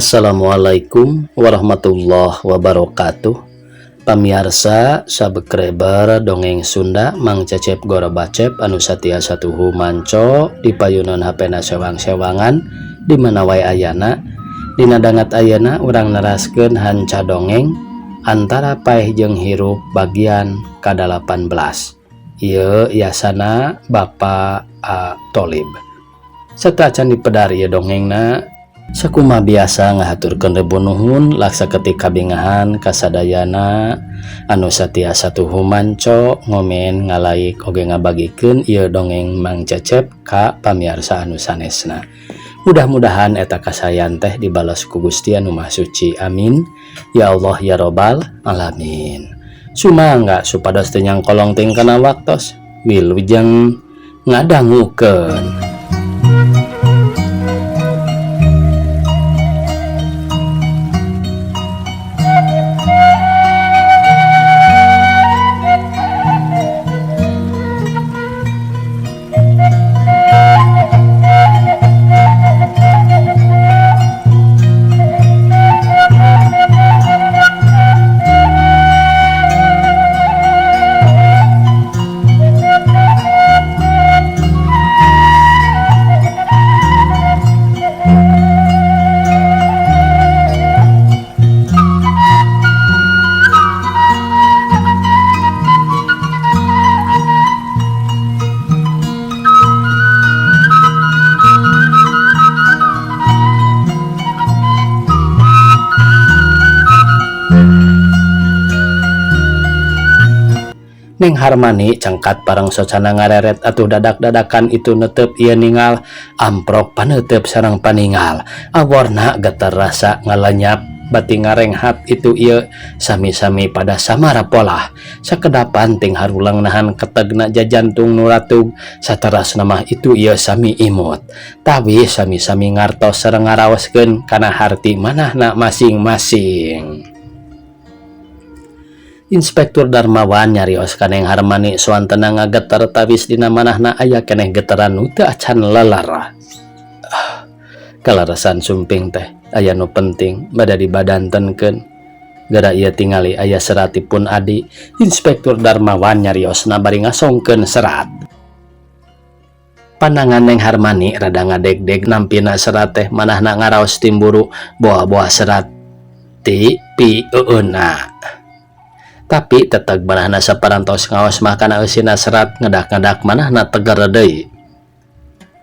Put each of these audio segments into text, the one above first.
Assalamualaikum warahmatullahi wabarakatuh. Pamiarsa subscriber dongeng Sunda Mang Cecep Gorobacep anu satia satuhu manco di payunan HP na sewang-sewangan di mana wae ayana. Dina dangat ayana urang neraskeun hanca dongeng antara paeh jeung hirup bagian ka-18. Ieu yasana Bapak A. Tolib. Sateuacan dipedar ieu dongengna sakuma biasa ngahaturkeun ribu nuhun laksa ketika bingahan kasadayana anu satia satuhu manco ngomen ngalaik oge ngabagikeun ieu dongeng Mang Cecep ka pamiarsa anu sanesna. Mudah-mudahan eta kasayan teh dibalas ku Gusti anu Maha Suci. Amin ya Allah ya Robbal alamin. Sumangga supados teu nyangkolong ting kana waktos wilujeng ngadangukeun. Neng Harmani cengkat parang socana ngareret atuh dadak-dadakan itu netep ieu ningal amprok panetep sareng paningal aworna getar rasa ngalenyap bati ngarenghat itu ieu sami-sami pada samara polah sakedapan ting harulang nahan ketegna jajantung nuratug saterasna mah itu ieu sami imut tawi sami-sami ngartos sareng ngaraoskeun kana harti manahna masing-masing. Inspektur Darmawan nyarios ka Neng Harmani soantena ngageter tawis dina manahna aya keneh geteran nu teu acan lelar. Kalaresan sumping teh aya nu penting bada dibadantenkeun. Gara ieu tingali aya seratipun adi. Inspektur Darmawan nyariosna bari ngasongkeun serat. Pandangan Neng Harmani rada ngadegdeg nampina serat teh manahna ngaraos timburu boa-boa serat ti pi eueuna. Tapi teteg manahna saparantos ngaos mah kana eusina serat ngedak-ngedak manahna teger deui.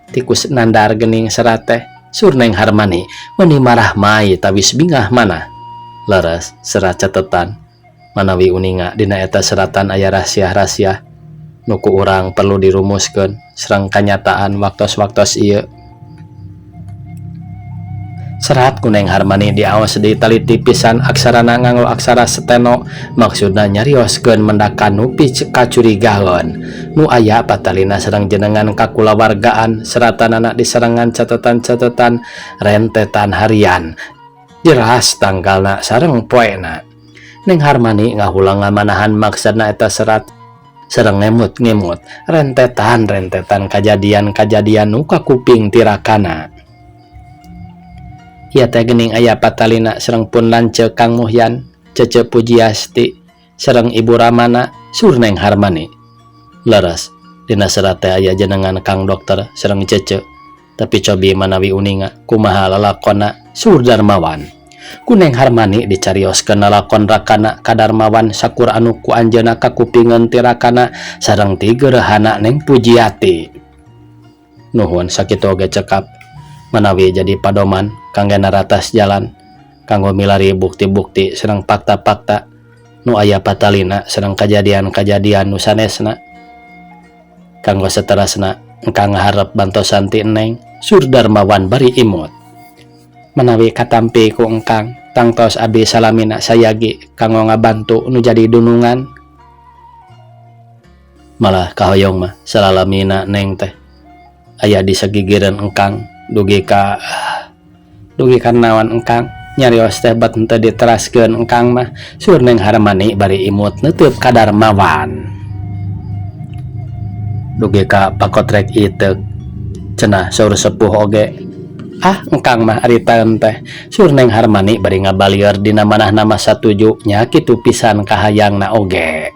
Tikus nandar gening serat teh sur Neng Harmani meuni marah mai tawis bingah manah. Leres serat catetan manawi uninga dina eta seratan aya rahasia-rahasia nu ku urang perlu dirumuskeun sareng kanyataan waktos-waktos ieu. Serat ku Neng Harmani diaos di taliti pisan aksarana nganggo aksara steno maksudna nyarioskeun mendakan nu kacurigaeun nu aya patalina sareng jenengan kakulawargaan seratanana diserengan catatan-catatan rentetan harian jelas tanggalna sareng poena. Neng Harmani ngahulang ngamanahan maksudna eta serat sareng ngemut-ngemut rentetan-rentetan kajadian-kajadian nu kakuping tirakana. Ieu teh geuning aya patalina sareng pun lanceuk Kang Muhyan, Cece Pujiasti, sareng Ibu Ramana, sur Neng Harmani. Leres, dina serat teh aya jenengan Kang Dokter sareng Cece. Tapi cobi manawi uninga kumaha lalakonna sur Darmawan. Ku Neng Harmani dicarioskeun lalakon rakana ka Darmawan sakur anu ku anjeunna kakupingeun tirakana sareng ti gerehana Neng Pujiati. Nuhun sakitu oge cekap manawi jadi padoman kangge naratas jalan kanggo milari bukti-bukti sareng fakta-fakta nu aya patalina sareng kajadian-kajadian nu sanesna kanggo saterasna engkang ngaharep bantosan ti Neng sur Darmawan bari imut. Manawi katampi ku engkang tangtos abdi salamina sayagi kanggo ngabantu nu jadi dunungan. Malah kahoyong mah salalamina Neng teh aya di sagigireun engkang dugi ka naon engkang nyarios teh bat henteu diteraskeun engkang mah sur Neng Harmani bari imut neuteub ka Darmawan. Dugi ka pakotrek iteuk cenah saur sepuh oge Ah engkang mah ari taeun teh Sur Neng Harmani bari ngabalieur dina manahna mah satuju nya kitu pisan kahayangna oge.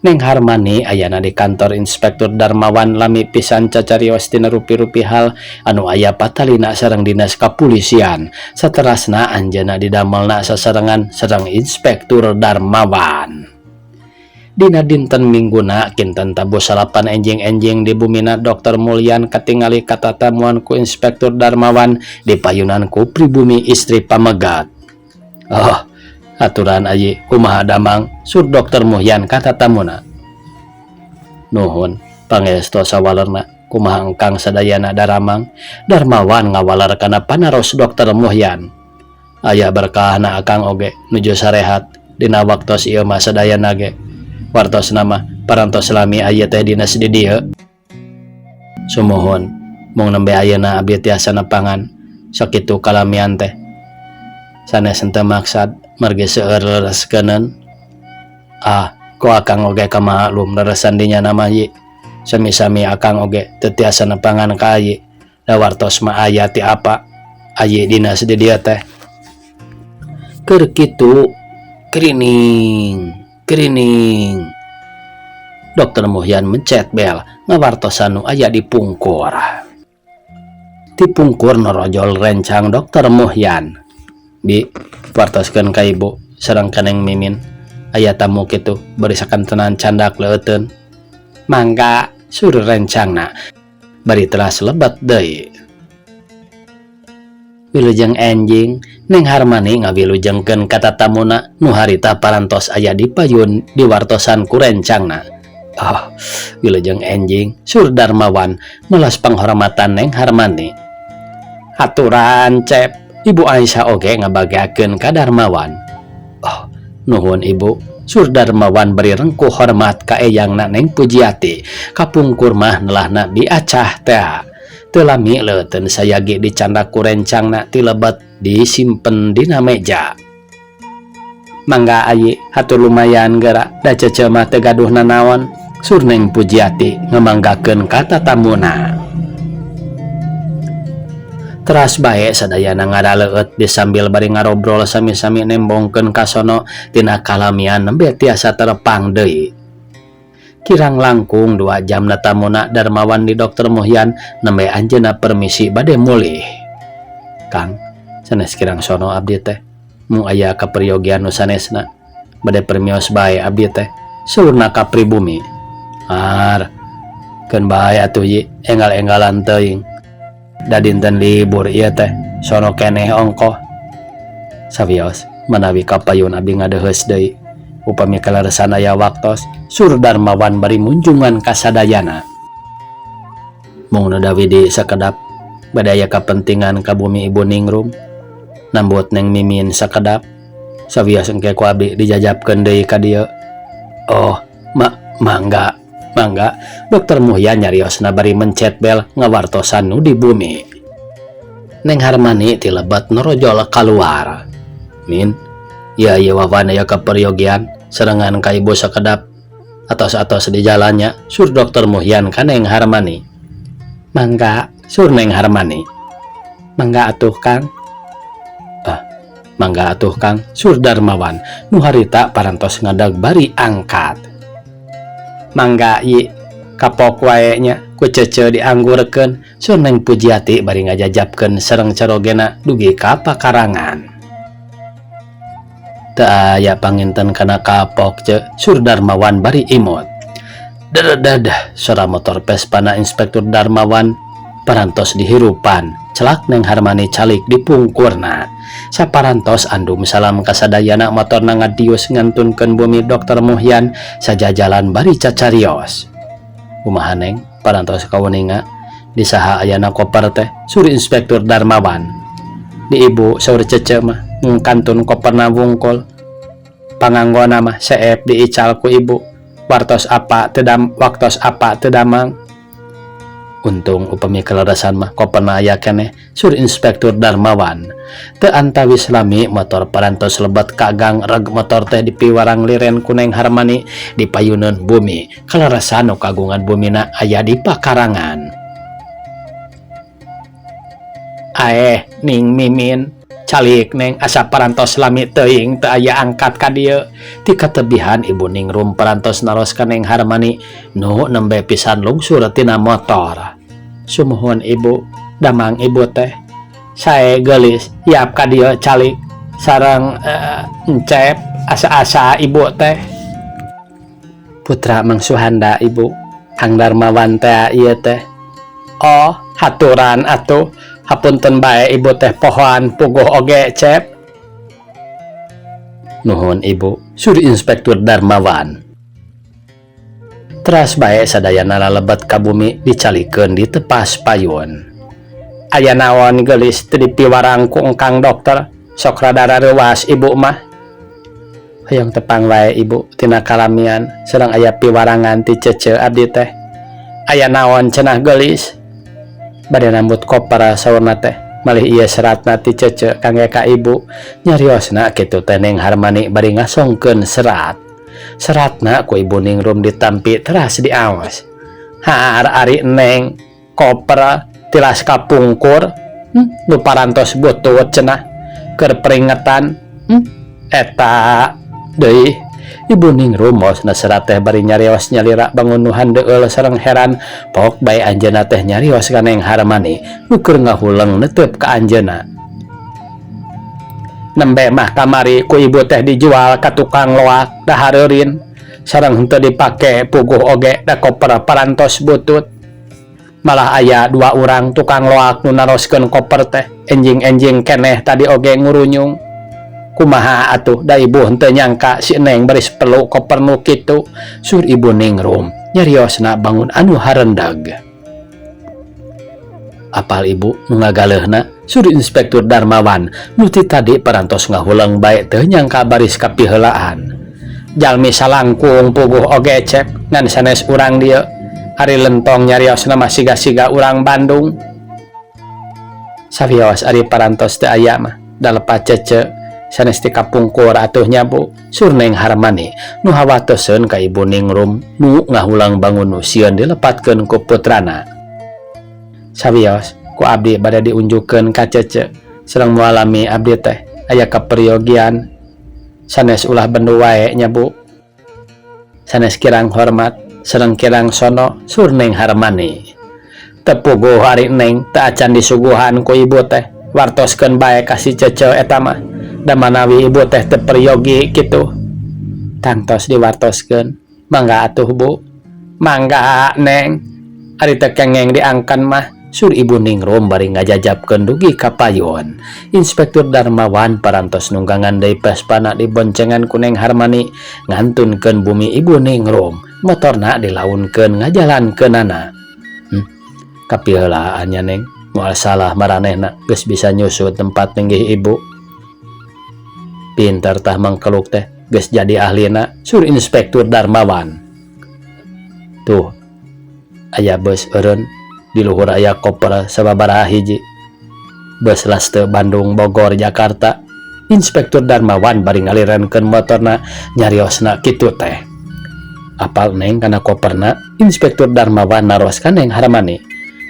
Neng Harmani ayana di kantor Inspektur Darmawan lami pisan cacarios tina rupi-rupi hal anu aya patalina sareng dinas kapulisian. Saterasna anjeunna didamelna sasarengan sareng Inspektur Darmawan. Dina dinten Mingguna kinten tabuh salapan enjing-enjing di bumina Dokter Mulyan katingali katatamuan ku Inspektur Darmawan dipayunan ku pribumi istri pamegat. Oh, aturan ayi kumaha damang sur Dokter Muhyan katatamuna. Nuhun pangesto sawalerna kumaha engkang sadayana daramang Darmawan ngawaler kana panaros Dokter Muhyan. Aya berkahna akang oge nuju sarehat dina waktos ieu mah sadayana ge. Wartos nama parantos lami aya teh dinas di dieu. Sumuhun mung nembe ayeuna abdi tiasa nepangan sakitu kalamian teh. Sanes henteu maksad margi seueur lereskeunun. Ah, ku akang oge kamaklum leresan dinya mah yi. Sami-sami akang oge teu tiasa nepangan ka ayi. Da wartos mah aya ti apa ayi dinas di dieu teh. Keur kitu krining krining. Dokter Muhyan mencet bel ngawartosan nu aya di pungkur. Ti pungkur norojol rencang Dokter Muhyan. Bi, wartoskeun ka ibu sareng ka Neng Mimin. Aya tamu kitu bari sakantenan candak leuteun. Mangga sur rencangna. Bari teras lebet deui. Wilujeng enjing Neng Harmani ngawilujengkeun ka tatamuna nu harita parantos aya di payun diwartosan ku rencangna. Oh, wilujeng enjing Sur Darmawan melas panghormatan Neng Harmani. Aturan cep Ibu Aisyah oge ngabageakeun ka Darmawan. Oh, nuhun ibu. Sur Darmawan beri rengkuh hormat ka eyangna Neng Pujiati. Kapungkur mah nelahna biacah tea. Teu lami leuteun sayagi dicandak ku rencangna ti lebet disimpen dina meja. Mangga ayi hatur lumayan geura da cece mah teu gaduh nanaon. Sur Neng Pujiati ngamanggakeun ka tatamuna. Teras bae sadayana ngaraleueut di sambil bari ngarobrol sami-sami nembongkeun kasono tina kalamian nembe tiasa terepang deui. Kirang langkung 2 jam natamuna Darmawan di Dokter Muhyan nembe anjeunna permisi bade mulih. Kang, sanes kirang sono abdi teh. Mung aya kaperyogian nu sanesna. Bade permios bae abdi teh. Saurna ka pribumi. Ar, keun bae atuh yi, enggal-enggalan teuing. Da dinten libur ieu teh, sono keneh ongkoh. Sawios, manawi kapayun abdi ngadeheus deui. Upami kaleresan aya waktos, Sur Darmawan bari munjungan ka sadayana. Mung nu dawidi sakedap, bade aya kapentingan ka bumi ibu ningrum. Nambut Neng Mimin sakedap, sawios engke ku abdi dijajabkeun deui ka dieu. Oh, mangga, mangga. Dokter Muhyan nyariosna bari mencet bel ngawartosan nu di bumi. Neng Harmani ti lebet norojol kaluar. Min, ya ieu wawan aya kaperyogian serengan ka ibu sakedap. Atos-atos di jalannya sur Dokter Muhyan ka Neng Harmani. Mangga sur Neng Harmani. Mangga atuh Kang. Ah, mangga atuh Kang sur Darmawan nu harita parantos ngadag bari angkat. Mangga yi kapok wae nya ku cece dianggurkeun sur Neng Pujiati bari ngajajabkeun sareng carogena dugi ka pakarangan. Teu aya panginten kana kapok ce sur Darmawan bari imut. Deredadah sora motor Vespana Inspektur Darmawan parantos dihirupan celak Neng Harmani calik di pungkurna. Saparantos andum salam kasadayana motorna ngadius ngantunkeun bumi Dokter Muhyan sajajalan bari cacarios. Kumaha Neng parantos kauninga di saha ayana koper teh sur Inspektur Darmawan. Di ibu saur cece mah ngkantun koperna wungkul. Panganggona mah seep diical ku ibu. Wartos apa tedam waktos apa tedamang. Untung upami kaleresan mah koperna aya keneh sur Inspektur Darmawan. Teu antawis lami motor parantos lebet ka gang reg motor teh dipiwarang liren ku Neng Harmani dipayuneun bumi. Kaleresan nu kagungan bumina aya di pakarangan. Aeh, Ning Mimin, calik Neng, asa parantos lami teuing teu aya angkat ka dieu. Ti katebihan Ibu Ningrum parantos naros ka Neng Harmani nu nembe pisan lungsur tina motor. Sumuhun Ibu, damang Ibu teh. Sae geulis, yap ka dieu calik sareng Encep, asa-asa Ibu teh. Putra Mang Suhanda, Ibu. Kang Darmawan teh ieu teh. Oh, haturan atuh. Hapunten bae Ibu teh pohoan puguh oge, Cep. Nuhun, Ibu, saur Inspektur Darmawan. Teras bae sadayana lalebet ka bumi dicalikeun di tepas payun. Aya naon geulis teu dipiwarang ku engkang dokter, sok rada rareuwas Ibu mah. Hoyong tepang wae, Ibu, tina kalamian sareng aya piwarangan ti cece abdi teh. Aya naon cenah geulis? Bade nambut koper saurna teh. Malih ieu seratna ti cece kangge ka Ibu. Nyariosna kitu teh Neng Harmani bari ngasongkeun serat. Seratna ku Ibu Ningrum ditampi teras diaos. Haar ari Neng, koper tilas kapungkur nu parantos butut cenah keur peringetan eta deui. Ibu Ningrum maosna serat teh bari nyarios nyalira bangun nu handeueul sareng heran. Pok bae anjeunna teh nyarios ka Neng Harmani nu keur ngahuleng netep ka anjeunna. Nembe mah kamari ku Ibu teh dijual ka tukang loak, da hareurin sareng henteu dipake puguh oge, da koper parantos butut. Malah aya dua urang tukang loak nu naroskeun koper teh, enjing-enjing keneh tadi oge ngurunyung. Kumaha atuh, da Ibu henteu nyangka si Neng baris perlu koper nu kitu, saur Ibu Ningrum nyariosna bangun anu harendag. Apal Ibu nu ngagaleuhna? Saur Inspektur Darmawan nu ti tadi parantos ngahuleng bae teu nyangka baris kapiheulaan. Jalmi salangkung puguh oge, Cep, ngan sanes urang dieu. Ari lentong nyariosna mah siga-siga urang Bandung. Sawios ari parantos teu aya mah, da lepat cece sanes ti kapungkur atuh nya, Bu, saur Neng Harmani nu hawatoseun ka Ibu Ningrum nu ngahulang bangun nu sieun dilepatkeun ku putrana. Sawios ku abdi bade diunjukkeun ka cece sareng moal lami abdi teh aya kaperyogian sanes, ulah bendu wae nya, Bu. Sanes kirang hormat sareng kirang sono, saur Neng Harmani. Teu puguh ari Neng, teu acan disuguhan ku Ibu teh. Wartoskeun bae ka si cece eta mah, da manawi Ibu teh teu peryogi kitu. Tangtos diwartoskeun. Mangga atuh, Bu. Mangga, Neng. Ari teu kengeng diangkan mah, saur Ibu Ningrum bari ngajajabkeun dugi ka payun. Inspektur Darmawan parantos nunggangan deui Vespana diboncengan ku Neng Harmani ngantunkeun bumi Ibu Ningrum, motorna dilaunkeun ngajalankeunana. Kapiheulaan nya, Neng, moal salah maranehna, geus bisa nyusut tempat ninggih Ibu. Pinter tah mangkeluk teh, geus jadi ahlina, saur Inspektur Darmawan. Tuh aya bus eureun, di luhur aya koper sababaraha hiji. Bus laste Bandung, Bogor, Jakarta. Inspektur Darmawan bari ngalirenkeun motorna nyariosna kitu teh. Apal Neng kana koperna? Inspektur Darmawan naros ka Neng Harmani.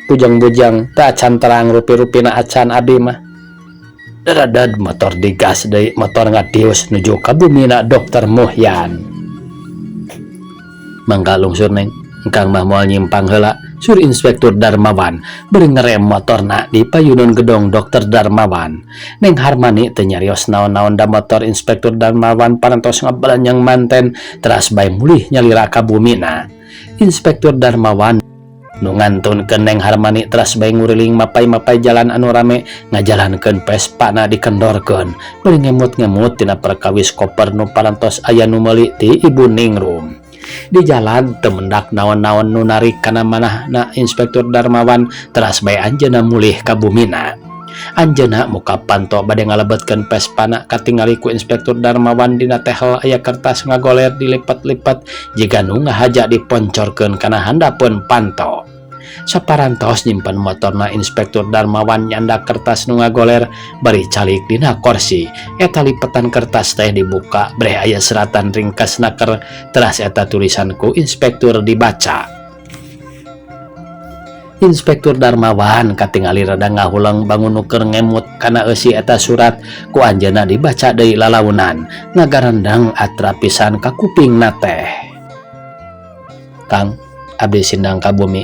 Bujang-bujang teu acan terang rupi-rupina acan abi mah. Daradad motor digas deui, motor ngadius nuju ka bumina Dokter Muhyan. Mangga lungsur, Neng, engkang mah moal nyimpang heula, saur Inspektur Darmawan bari ngerem motorna di payunan gedong Dokter Darmawan. Neng Harmani teu nyarios naon-naon, da motor Inspektur Darmawan parantos ngabalanyang manten teras bae mulih nyalira ka bumina. Inspektur Darmawan nu ngantunkeun Neng Harmani teras bae nguriling mapay-mapay jalan anu rame, ngajalankeun Vespana dikendorkeun bari ngemut-ngemut tina perkawis koper nu parantos aya nu meuli ti Ibu Ningrum. Di jalan teu mendak naon-naon nu narik kana manahna Inspektur Darmawan, teras bae anjeunna mulih ka bumina. Anjeunna muka panto bade ngalebetkeun Vespana, katingali ku Inspektur Darmawan dina tehel aya kertas ngagoler dilipat-lipat jiga nu ngahaja diponcorkeun kana handapeun panto. Saparantos nyimpen motorna, Inspektur Darmawan nyandak kertas nu ngagoler bari calik dina korsi. Eta lipetan kertas teh dibuka, breh aya seratan ringkas naker, teras eta tulisan ku inspektur dibaca. Inspektur Darmawan katingali rada ngahuleng bangun nu keur ngemut kana eusi eta surat ku anjeunna dibaca deui lalaunan ngagarendeng atra pisan ka kupingna teh. Kang, abdi sindang ka bumi,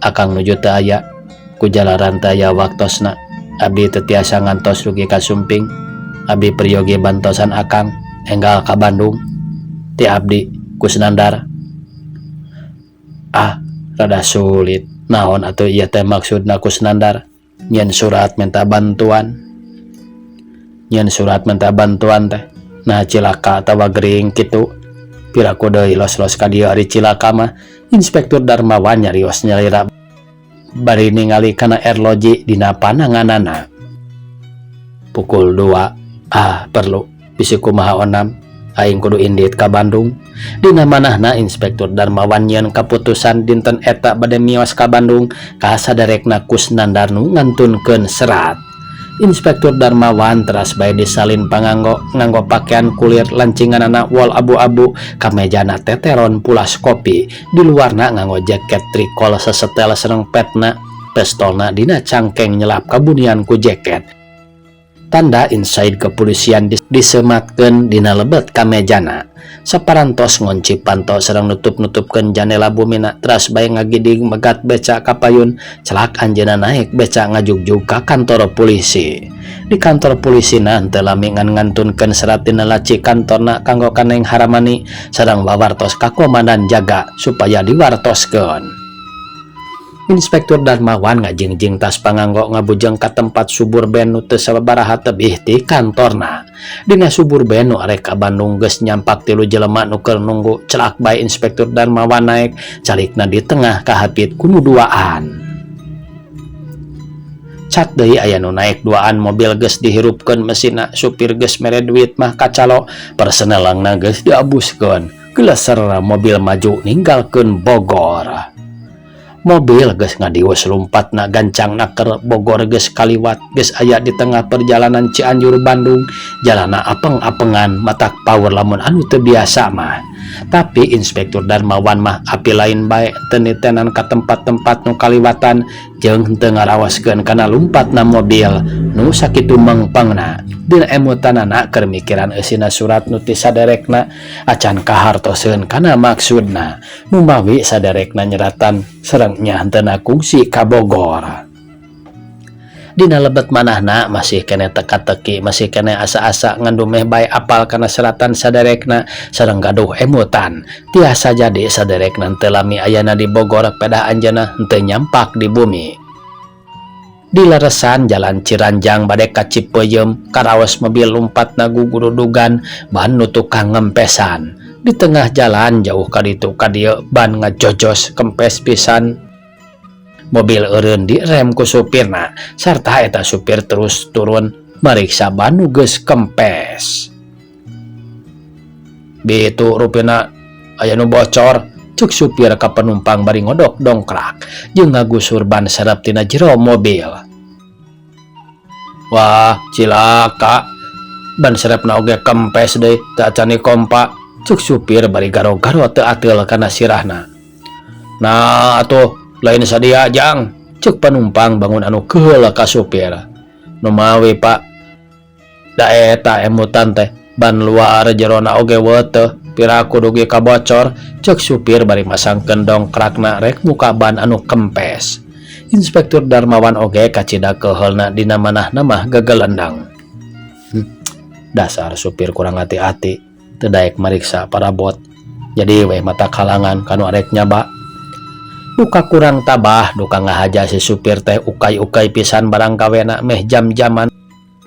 akang nuju teu aya, ku jalaran teu aya waktosna, abdi teu tiasa ngantos dugi ka Sumping, abdi peryogi bantosan akang enggal ka Bandung, ti abdi Kusnandar. Ah, rada sulit. Naon atuh ieu teh maksudna Kusnandar? Nyieun surat minta bantuan. Nyieun surat minta bantuan teh. Nah cilaka atawa gering kitu. Piraku deui los-los ka dieu ari cilaka mah. Inspektur Darmawan nyarios nyalira bari ningali kana erloji dina pananganana. Pukul 2. Ah, perlu. Bisi kumaha onam. Aing kudu indit ka Bandung. Dina manahna Inspektur Darmawan nyieun kaputusan dinten eta bade mios ka Bandung ka sadarekna Kusnandar nu ngantunkeun serat. Inspektur Darmawan teras bae disalin panganggo nganggo pakaian kulir lancinganana wol abu-abu kamejana teteron pulas kopi di luarna nganggo jaket trikol sesetel sareng petna pistolna dina cangkeng nyelap kabunian ku jaket. Tanda inside kepolisian disematkeun dina lebet kamejana. Saparantos ngonci panto sareng nutup-nutupkeun janela bumina teras bae ngagiding megat beca ka payun celak anjeunna naek beca ngajugjug ka kantor polisi. Di kantor polisina henteu lami ngan ngantunkeun serat dina laci kantorna kanggo ka Neng Haramani sareng wawartos ka komandan jaga supaya diwartoskeun. Inspektur Darmawan ngajingjing tas panganggo ngabujeng ka tempat suburban nu teu sababaraha tebih ti kantorna. Dina suburban nu arek ka Bandung geus nyampak tilu jelema nu keur nunggu celak bae Inspektur Darmawan naek calikna di tengah kahapit ku nu duaan. Cat deui aya nu naek duaan mobil geus dihirupkeun mesinna supir geus mere duit mah kacalo persenelangna geus diabuskeun geleser mobil maju ninggalkeun Bogor. Mobil geus ngadius lumpatna gancang naker Bogor geus kaliwat geus aya di tengah perjalanan Cianjur Bandung jalana apeng-apengan matak power lamun anu teu biasa mah. Tapi Inspektur Darmawan mah api lain bae teu nitenan ka tempat-tempat nu kaliwatan jeung henteu ngarawaskeun kana lumpatna mobil nu sakitu mengpengna. Dina emutanana keur mikiran eusina surat nu ti saderekna acan kahartoseun kana maksudna numawi saderekna nyeratan sareng nya henteu kungsi ka Bogor. Dina lebet manahna masih keneh teka-teki masih keneh asa-asa ngan dumeh bae apal kana seratan saderekna sareng gaduh emutan tiasa jadi saderekna teu lami ayana di Bogor pedah anjeunna henteu nyampak di bumi. Di leresan jalan Ciranjang bade ka Cipeuyeum karaos mobil lumpatna gugurudugan ban nu tukang ngempesan. Di tengah jalan jauh ka ditu ka dieu ban ngajojos kempes pisan. Mobil eureun direm ku supirna sarta eta supir terus turun mariksa ban nu geus kempes. Bitu rupina aya nu bocor cek supir ka penumpang bari ngodok dongkrak jeung ngagusur ban serep tina jero mobil. Wah, cilaka. Ban serepna oge kempes deui teu acan kompa cek supir bari garo-garo teu ateul kana sirahna. Nah atuh lain sadia jang cek penumpang bangun anu keheul ka supir. Numawi Pak da eta emutan teh ban luar jerona oge weuteuh piraku dugi ka bocor cek supir bari masangkeun dongkrakna rek muka ban anu kempes. Inspektur Darmawan oge kacida keheulna dina manahna mah gagelendang. Dasar supir kurang hati-hati teu daek mariksa parabot jadi weh mata kalangan kanu arek nyaba. Duka kurang tabah duka ngahaja si supir teh ukay-ukay pisan barang kawena meh jam-jaman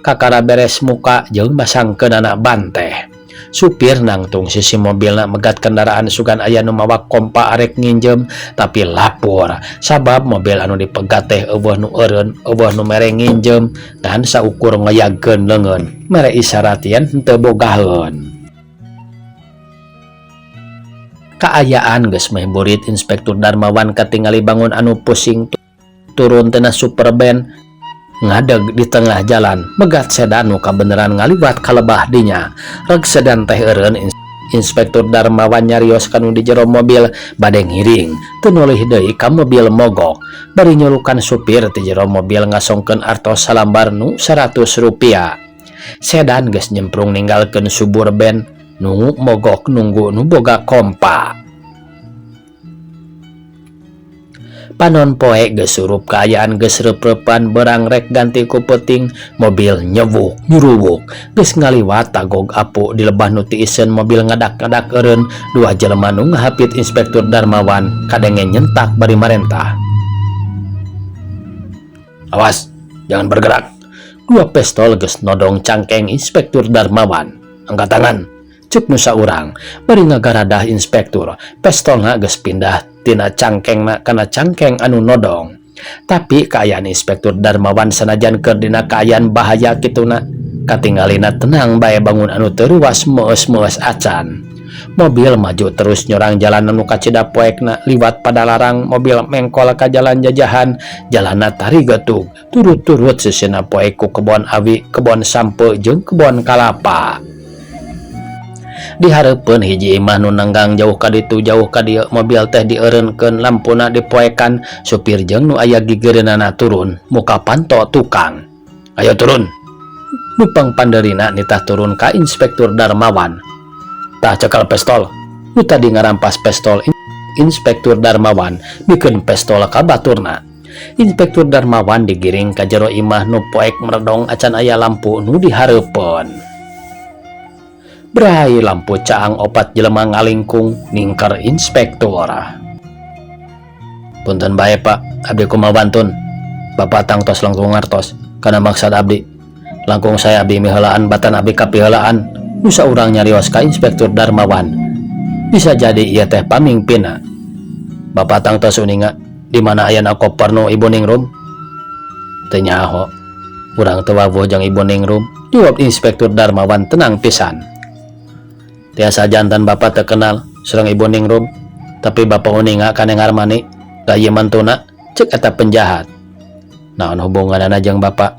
kakara beres muka jeung masangkeunana ban teh. Supir nangtung sisi mobilna megat kendaraan sugan aya nu mawa kompa arek nginjem tapi lapor sabab mobil anu dipegat teh eueuh nu eureun eueuh nu mere nginjem dan saukur ngayagkeun leungeun mere isyarat yen henteu bogaheun. Kaayaan geus meh burit Inspektur Darmawan katingali bangun anu pusing turun tina Superban ngadeg di tengah jalan megat sedan nu kabeneran ngaliwat kalebah dinya reg sedan teh eureun Inspektur Darmawan nyarios ka nu di jero mobil bade ngiring teu noleh deui ka mobil mogok bari nyulukan supir ti jero mobil ngasongkeun artos salambar nu 100 rupiah. Sedan geus nyemprung ninggalkeun suburban nu mogok nunggu nu boga kompa. Panon poe geus surup kaayaan geus reup-reupan berang rek ganti ku peuting mobil nyewuk nyuruwuk geus ngaliwat tagog apu di lebah nu tiiseun mobil ngadak-ngadak eureun dua jelema nu ngahapit Inspektur Darmawan kadenge nyentak bari marentah. Awas, jangan bergerak. Dua pistol geus nodong cangkeng Inspektur Darmawan. Angkat tangan. Cek nu saurang bari ngagaradah inspektur pistolna geus pindah tina cangkengna kana cangkeng anu nodong. Tapi kaayaan Inspektur Darmawan sanajan keur dina kaayaan bahaya kituna katingalina tenang bae bangun anu teu ruas meus-meus acan. Mobil maju terus nyorang jalan anu kacida poekna liwat Padalarang mobil mengkol ka jalan jajahan jalanna tarigetug turut-turut sisina poek ku kebon awi kebon sampe jeung kebon kalapa. Dihareupeun hiji imah nu nenggang jauh ka ditu jauh ka dieu mobil teh dieureunkeun lampuna dipoekan supir jeung nu aya gigireunana turun muka panto tukang. Ayo turun. Nu pangpandeurina nitah turun ka Inspektur Darmawan. Tah cekal pistol. Nu tadi ngarampas pistol Inspektur Darmawan mikeun pistol ka baturna. Inspektur Darmawan digiring ka jero imah nu poek meredong acan aya lampu nu dihareupeun. Brai lampu caang opat jelema ngalingkung ningker inspektur. Punten bae Pak, abdi kumaha wantun. Bapak tangtos langkung ngartos kana maksad abdi. Langkung saya abdi miheulaan batan abdi kapiheulaan. Nu saurang nyarios ka Inspektur Darmawan. Bisa jadi ieu teh pamingpinna. Bapak tangtos uninga di mana ayana koper nu ibu ningrum? Teu nyaho. Urang teu wawuh jeung ibu ningrum, jawab Inspektur Darmawan tenang pisan. Tiasa jantan bapak terkenal sareng ibu ningrum, tapi bapak uninga ka Neng Harmani, da ieu mantuna, cek eta penjahat. Naon hubunganana jeung bapak?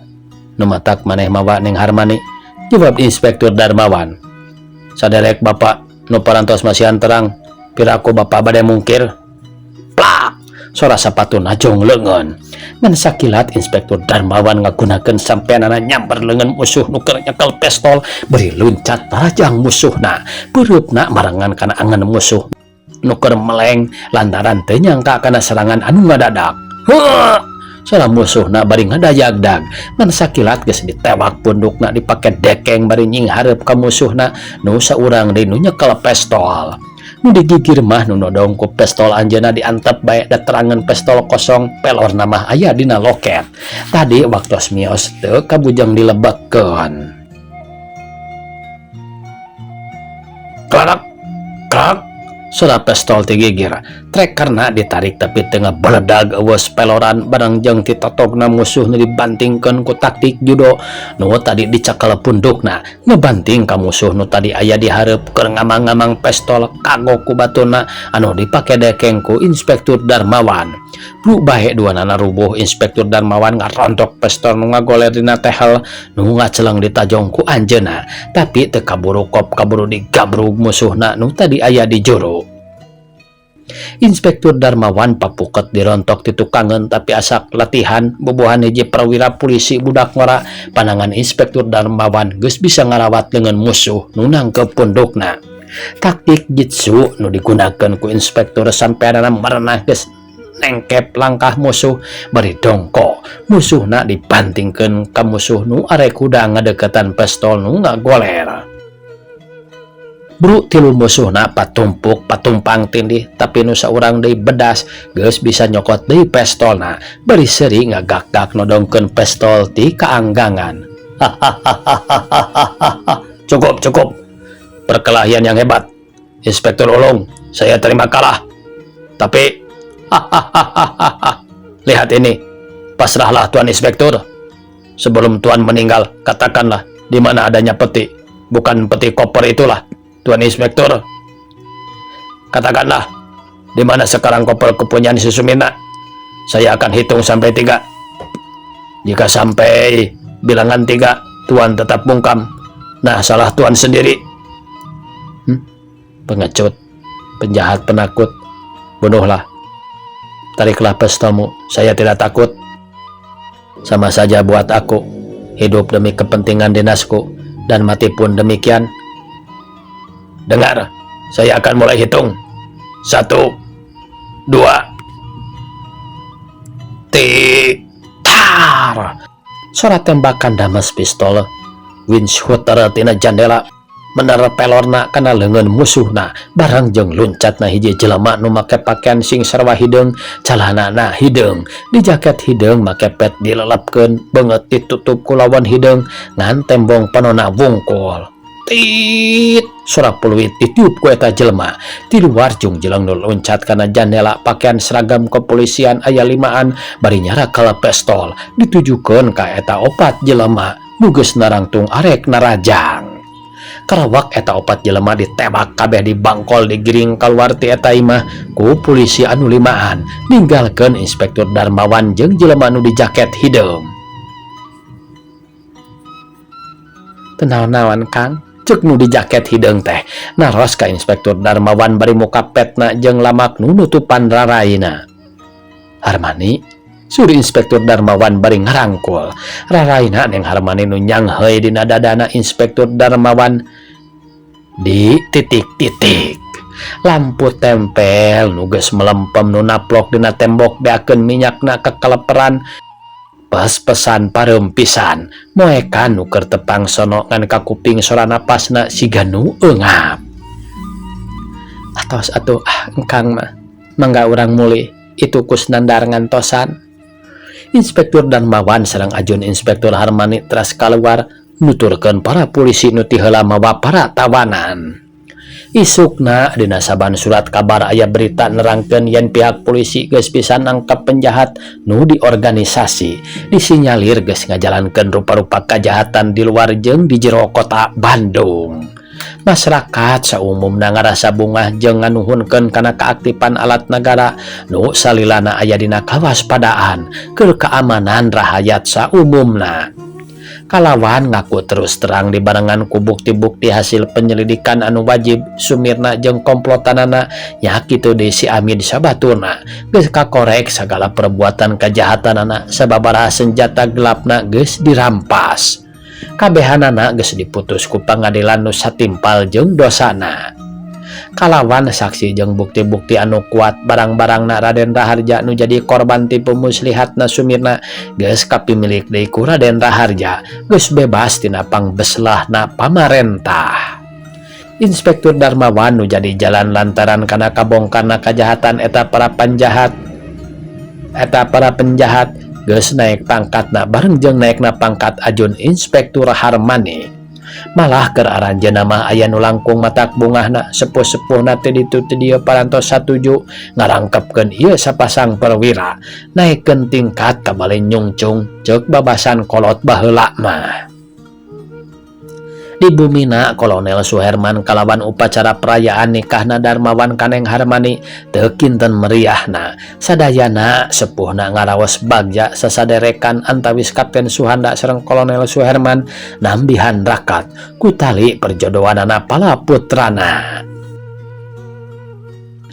Nu matak maneh mawa Neng Harmani, jawab Inspektur Darmawan. Saderek bapak nu parantos masihan terang, piraku bapak bade mungkir. Plak! Sora sapatu najong leungeun. Ngan sakilat Inspektur Darmawan ngagunakeun sampeanana nyamper leungeun musuh nu keur nyekel pistol bari luncat tarajang musuhna. Peureupna marengan kana angan musuh nu keur meleng lantaran teu nyangka kana serangan anu ngadadak. Heuh! Sora musuhna bari ngadayagdag. Ngan sakilat geus ditewak pundukna dipake dekeng bari nyinghareup ka musuhna nu saurang deui nu nyekel pistol. Nu digigir mah nu nodong ku pistol anjeunna diantep bae da terangan pistol kosong pelorna mah aya dina loket. Tadi waktos mios teu kabujeng dilebetkeun. Klarak, klak, sora pistol ti gigir. Trekerna ditarik tapi teu ngabeledag eueus peloran bareng jeung titotogna musuh nu dibantingkeun ku taktik judo nu tadi dicekel pundukna ngebanting ka musuh nu tadi aya di hareup keur ngamang-ngamang pistol kagok ku batuna anu dipake dekeng ku Inspektur Darmawan. Nu bae duanana rubuh Inspektur Darmawan ngarontok pistol nu ngagoler dina tehel nu ngaceleng ditajong ku anjeunna tapi teu kaburu kop kaburu digabrug musuhna nu tadi aya di juru. Inspektur Darmawan papuket dirontok ti tukangeun tapi asak latihan bubuhan hiji perwira polisi budak ngora panangan Inspektur Darmawan geus bisa ngarawat leungeun musuh nu nangkep pundukna. Taktik jitsu nu digunakeun ku inspektur sampeanana merenah geus nengkep langkah musuh bari dongko musuhna dibantingkeun ka musuh nu arek kuda ngadeukeutan pistol nu ngagoler. Bru tilu musuhna patumpuk patumpang tindih tapi nu saurang deui bedas geus bisa nyokot deui pistolna bari seuri ngagak-gak nodongkeun pistol ti kaanggangan. Hahaha. Cukup, cukup. Perkelahian yang hebat. Inspektur Ulung, saya terima kalah. Tapi hahaha. Lihat ini. Pasrahlah Tuan Inspektur. Sebelum Tuan meninggal, katakanlah di mana adanya peti. Bukan peti koper itulah. Tuan Inspektur, katakanlah di mana sekarang koper kepunyaan si Sumirna. Saya akan hitung sampai 3. Jika sampai bilangan 3, Tuan tetap bungkam. Nah, salah Tuan sendiri. Pengecut, penjahat penakut, bunuhlah. Tariklah pistolmu, saya tidak takut. Sama saja buat aku, hidup demi kepentingan dinasku, dan mati pun demikian. Dengar, saya akan mulai hitung. 1, 2, tiga. Suara tembakan damas pistol Winshooter tina jandela mener pelorna kana leungeun musuhna bareng jeung luncatna hiji jelema nu make pakaian sing sarwa hideung, calanana hideung, di jaket hideung, make pet dilelepkeun, beungeut ditutup ku lawan hideung, ngan tembong panona wungkul. Tit, suara peluit ditiup ku eta jelema. Di luar jung jeleng nu loncat kana jandela pakaian seragam kepolisian aya limaan bari nyarakal pistol ditujukeun ka eta opat jelema nu geus narangtung arek narajang. Karawak eta opat jelema ditebak kabeh, dibangkol, digiring keluar ti eta imah ku polisi anu limaan, ninggalkeun Inspektur Darmawan jeung jelema nu di jaket hideung. "Teu naon-naon, Kang," cek nu di jaket hideung teh naros ka Inspektur Darmawan bari muka petna jeung lamak nu nutupan raraina. "Harmani," sur Inspektur Darmawan bari ngarangkul raraina Neng Harmani nu nyangheuy dina dadana Inspektur Darmawan di titik-titik. Lampu tempel nu geus melempem nu naplok dina tembok beakeun minyakna kekeleperan, pes-pesan pareum pisan, moekan nu keur tepang sono ngan kakuping sora napasna siga nu eungap. "Atos atuh ah, engkang mah, mangga urang mulih itu, Kusnandar ngantosan." Inspektur Darmawan sareng Ajun Inspektur Harmani teras keluar nuturkeun para polisi nu ti heula mawa para tawanan. Isukna dina saban surat kabar aya berita nerangkeun yen pihak polisi geus bisa nangkep penjahat nu diorganisasi, disinyalir geus ngajalankeun rupa-rupa kajahatan di luar jeung di jero kota Bandung. Masyarakat saumumna ngarasa bungah jeung nganuhunkeun kana keaktifan alat negara nu salilana aya dina kawaspadaan keur keamanan rahayat saumumna. Kalawan ngaku terus terang dibarengan ku bukti-bukti hasil penyelidikan anu wajib, Sumirna jeung komplotanana nya kitu deui si Amid sabaturna geus kakorek sagala perbuatan kajahatanana, sababaraha senjata gelapna geus dirampas, kabehanana geus diputus ku pangadilan nu satimpal jeung dosana. Kalawan saksi jeung bukti-bukti anu kuat, barang-barangna Raden Raharja nu jadi korban tipu muslihatna Sumirna geus kapimilik deui ku Raden Raharja, geus bebas tina pangbeslahna pamarentah. Inspektur Darmawan nu jadi jalan lantaran kana kabongkarna kajahatan eta para penjahat geus naik pangkatna bareng jeung naikna pangkat Ajun Inspektur Harmani. Malah keur aranjeunna mah aya nu langkung matak bungahna, sepuh-sepuhna teh ditu teh dieu parantos satuju ngarangkepkeun ieu sapasang perwira, naikkeun tingkat kabale nyungcung ceuk babasan kolot baheula mah. Di bumina Kolonel Suherman kalawan upacara perayaan nikahna Darmawan ka Neng Harmani teu kinten meriahna. Sadayana sepuhna ngaraos bagja sasaderekan antawis Kapten Suhanda sareng Kolonel Suherman nambihan rakat ku tali perjodohanana pala putrana.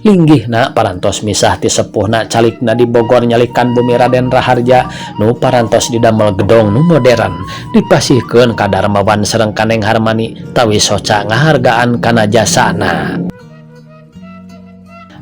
Linggihna parantos misah ti sepuhna, calikna di Bogor nyalikan bumi Raden Raharja nu parantos didamel gedong nu modern, dipasihkeun ka Darmawan sareng ka Neng Harmani tawi soca ngahargaan kana jasana.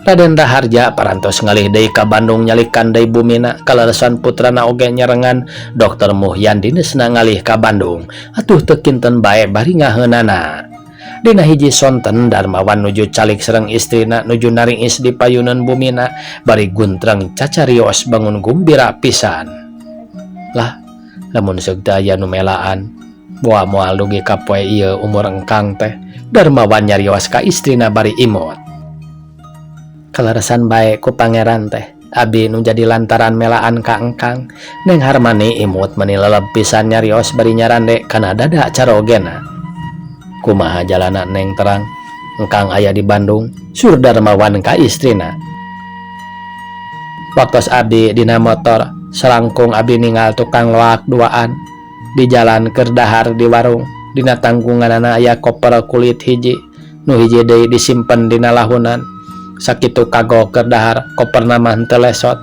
Raden Raharja parantos ngalih deui ka Bandung nyalikan deui bumina, kaleresan putrana oge nyerengan Dr. Muhyan dinesna ngalih ka Bandung, atuh teu kinten bae bari ngaheunana. Dina hiji sonten Darmawan nuju calik sareng istrina nuju naringis di payunan bumina bari guntreng cacarios bangun gumbira pisan. "Lah, lamun seug teu aya nu melaan, boa moal dugi ka poe ieu umur engkang teh," Darmawan nyarios ka istrina bari imut. "Kaleresan bae ku Pangeran teh abi nu jadi lantaran melaan ka engkang." Neng Harmani imut meni leleb pisan nyarios bari nyarande kana dada carogena. "Kumaha jalana, Neng Terang? Engkang aya di Bandung," sur Darmawan ka istrina. "Waktos abdi dina motor selangkung abdi ninggal tukang loak duaan di jalan keur dahar di warung. Dina tanggunganana aya koper kulit hiji. Nu hiji deui disimpen dina lahunan. Sakitu kagok keur dahar, koperna mah henteu lesot.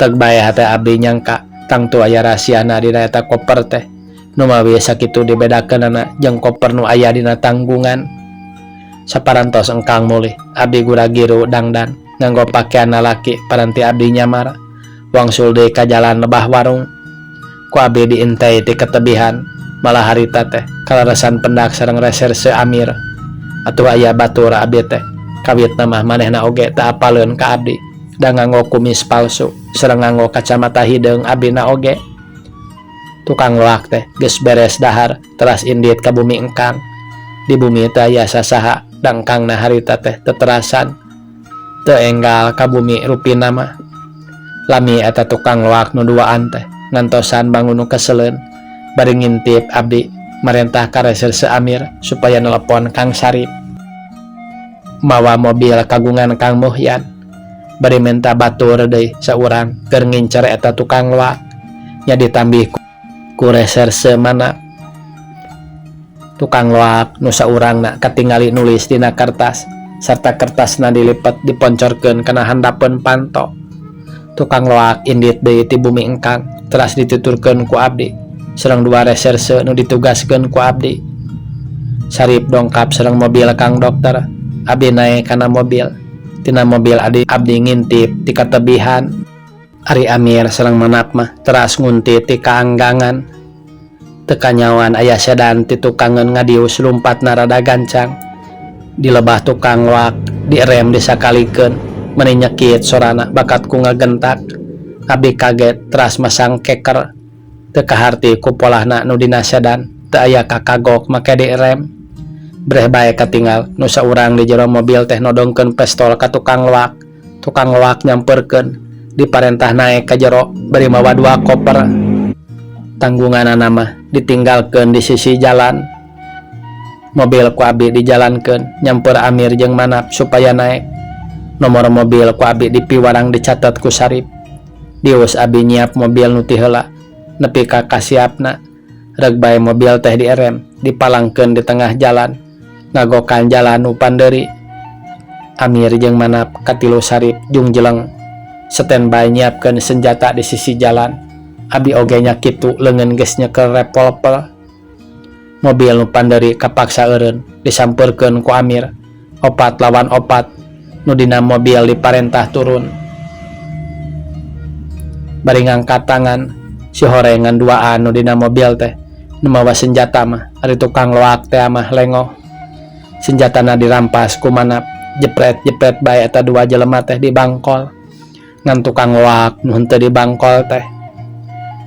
Teg bae hate abdi nyangka tangtu aya rahasiana dina eta koper teh. Numawi sakitu dibedakeunana jeung koper nu aya dina tanggungan. Saparantos engkang mulih, abdi gura-giru dangdan nganggo pakean lalaki paranti abdi nyamar. Wangsul deui ka jalan lebah warung. Ku abdi diintei ti ketebihan, malah harita teh kaleresan pendak sareng reserse Amir. Atuh aya batur abdi teh, kawitna mah manehna oge teu apaleun ka abdi, da nganggo kumis palsu sareng nganggo kacamata hideung abdina oge. Tukang loak teh geus beres dahar teras indit ka bumi engkang. Di bumi teh aya sasaha da engkangna harita teh teterasan. Teu enggal ka bumi rupina mah. Lami eta tukang loak nu duaan teh ngantosan bangun nu keseleun bari ngintip abdi marentah ka reserse Amir supaya nelepon Kang Sarip. Mawa mobil kagungan Kang Muhyan bari menta batur deui saurang keur ngincer eta tukang loak nya ditambih ku reserse mana. Tukang loak nu saurangna katingali nulis dina kertas sarta kertasna dilipet diponcorkeun kana handapeun panto. Tukang loak indit deui ti bumi engkang teras dituturkeun ku abdi sareng dua reserse nu ditugaskeun ku abdi. Sarip dongkap sareng mobil Kang Dokter, abdi naek kana mobil. Tina mobil abdi ngintip ti katebihan. Ari Amir sareng Manap mah teras ngunti ti kaanggangan. Teu kanyaoan aya sedan ti tukangeun ngadius lumpatna rada gancang. Di lebah tukang loak direm disakalikeun meni nyekit sorana bakat ku ngagentak. Abdi kaget teras masang keker. Teu kaharti ku polahna nu dina sedan teu aya kakagok make direm. Breh bae katinggal nu saurang di jero mobil teh nodongkeun pestol ka tukang loak. Tukang loak nyamperkeun diparentah naek ka jero bari mawa dua koper. Tanggunganana mah ditinggalkeun di sisi jalan. Mobil ku abdi dijalankeun nyamper Amir jeung Manap supaya naek. Nomor mobil ku abdi dipiwarang dicatet ku Sarip. Dius abdi nyiap mobil nu ti heula nepi ka kasiapna. Reg bae mobil teh dierem dipalangkeun di tengah jalan ngagokan jalan nu panderi. Amir jeung Manap katilu Sarip jungjeleng standby nyiapkeun senjata di sisi jalan. Abdi oge nya kitu leungeun geus nyekel revolver. Mobil nu panderi kapaksa eureun disampeurkeun ku Amir. 4 lawan 4 nu dina mobil diparentah turun. Bari ngangkat tangan si horengan duaan nu dina mobil teh nu mawa senjata mah ari tukang loak teh mah lengoh. Senjatana dirampas ku Manap, jepret-jepret bae eta dua jelema teh dibangkol. Ngan tukang loak nu henteu dibangkol teh.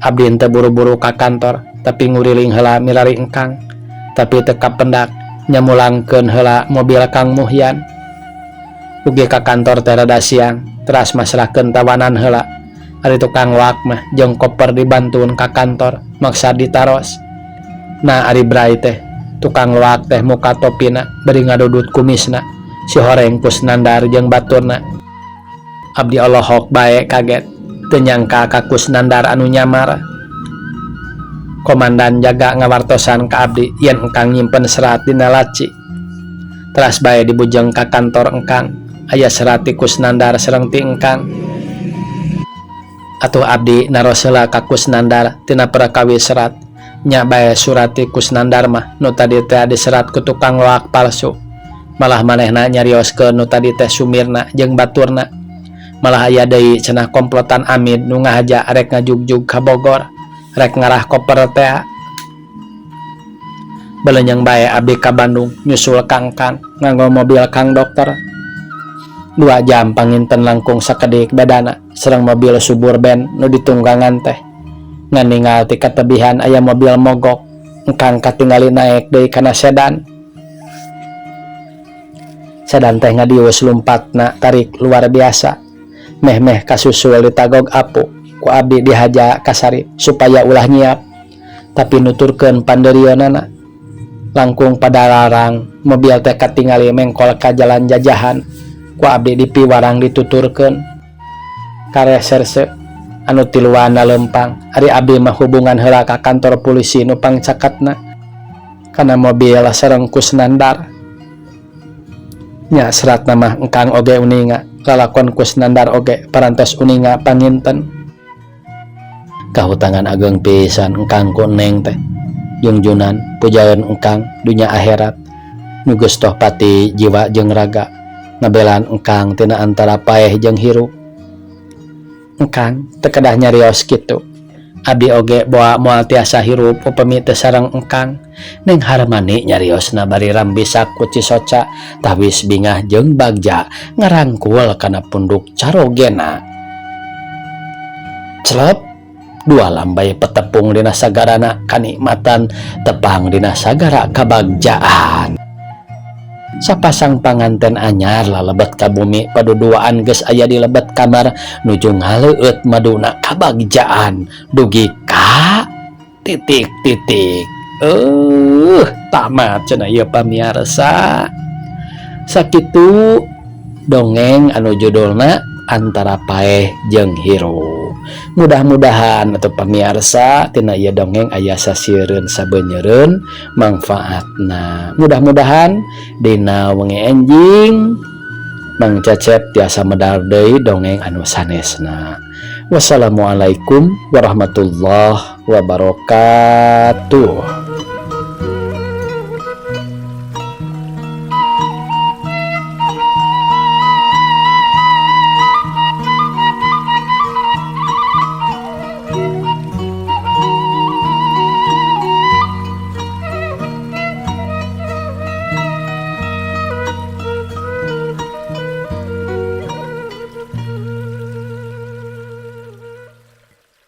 Abdi henteu buru-buru ka kantor tapi nguriling heula milari engkang. Tapi teu kapendak nyamulangkeun heula mobil Kang Muhyan. Ugi ka kantor teh rada siang teras masrahkeun tawanan heula. Ari tukang loak mah jeung koper dibantuan ka kantor maksa ditaros. Nah ari brai teh tukang loak teh muka topina bari ngadudut kumisna si horeng Kusnandar jeung baturna. Abdi olohok bae kaget teu nyangka ka Kusnandar anu nyamar. Komandan jaga ngawartosan ka abdi yen engkang nyimpen serat dina laci. Teras bae dibujeng ka kantor engkang aya serat ti Kusnandar sareng ti engkang. Atuh abdi naros heula ka Kusnandar tina perkawis serat. Nya bae surat ti Kusnandar mah nu tadi teh diserat ku tukang loak palsu. Malah manehna nyarioskeun nu tadi teh sumirna jeung baturna. Malah aya deui cenah komplotan Amid nu ngahaja arek ngajugjug ka Bogor, rek ngarah koper teh. Belenyeng bae abdi ka Bandung nyusul Kang Kang nganggo mobil Kang Dokter. 2 jam panginten langkung sakedik bedana sareng mobil Suburban nu ditunggangan teh. Ngan ninggal ti katebihan aya mobil mogok, engkang katingali naek deui kana sedan. Sedan teh ngadius lumpatna tarik luar biasa. Meh-meh kasusul ditagog apu ku abdi dihaja ka Sarip supaya ulah nyiap. Tapi nuturkeun panderieunana langkung padalarang mobil teh katingali mengkol ka jalan jajahan. Ku abdi dipiwarang dituturkeun ka reserse anu tiluan lempang. Ari abdi mah hubungan heula ka kantor polisi nu pangcakatna kana mobil sareng Kusnandar. Nya seratna mah engkang oge uninga lalakon Kusnandar oge parantos uninga panginten. Kahutangan ageng pisan engkang ku Neng teh. Jungjunan pujaeun engkang dunya akhirat nu geus toh pati jiwa jeung raga ngabelaan engkang tina antara paeh jeung hirup. Engkang teu kedah nyarios kitu. Abdi oge boa moal tiasa hirup upami teu sareng engkang. Neng Harmani nyariosna bari rambisak ku cisoca tawis bingah jeung bagja ngarangkul kana punduk carogena. Celep dua lambai petepung dina sagarana kanikmatan tepang dina sagara kabagjaan. Sapasang panganten anyar lalebet ka bumi paduduaan geus aya di lebet kamar nuju ngaleueut maduna kabagjaan dugi ka titik titik tamat cenah ieu pamiarsa. Sakitu dongeng anu judulna Antara Paeh jeung Hirup. Mudah-mudahan atau pamiarsa tina ieu dongeng aya sasieureun sabeunyereun mangfaatna. Mudah-mudahan dina wengi enjing Mang Cecep tiasa medar deui dongeng anu sanesna. Wassalamualaikum warahmatullahi wabarakatuh.